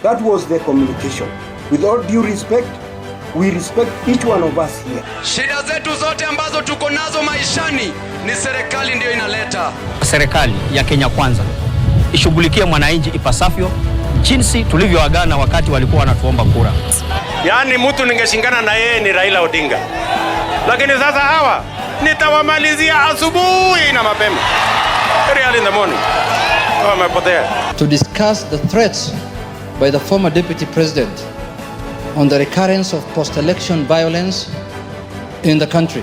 That was the communication. With all due respect, we respect each one of us here. Shida zetu zote ambazo tuko nazo maishani ni serikali ndiyo inaleta. Serikali ya Kenya Kwanza ishughulikie mwananchi ipasavyo, jinsi tulivyoagana wakati walikuwa wanatuomba kura. Yaani mtu ningeshindana na yeye ni Raila Odinga, lakini sasa hawa nitawamalizia asubuhi na mapema, very early in the morning. Wamepotea. To discuss the threats by the former deputy president on the recurrence of post-election violence in the country.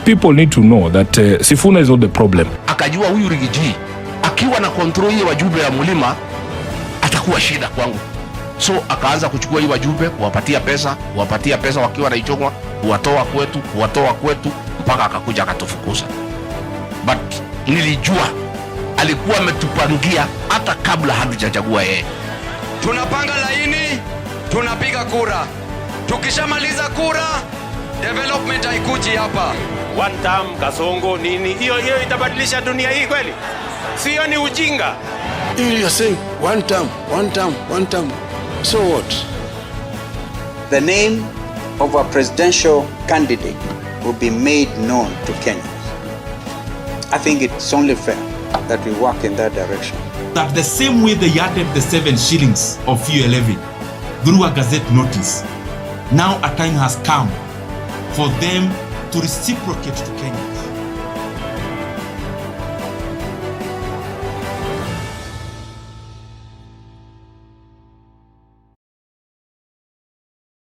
People need to know that Sifuna is not the problem. Akajua huyu Riggy G akiwa na control hii wajumbe ya mlima atakuwa shida kwangu, so akaanza kuchukua hii wajumbe, kuwapatia pesa wakiwa na Ichung'wa, kuwatoa kwetu, kuwatoa kwetu mpaka akakuja akatufukuza. But nilijua alikuwa ametupangia hata kabla hatujachagua yeye. Tunapanga laini, tunapiga kura. Tukishamaliza kura, development haikuji hapa. One term, Kasongo nini hiyo hiyo itabadilisha dunia hii kweli? Sio ni ujinga? You are saying one term, one term, one term. So what? The name of a presidential candidate will be made known to Kenyans. I think it's only fair that we work in that direction. That the same way they added the 7 shillings of fuel levy through a gazette notice, now a time has come for them to reciprocate to Kenya.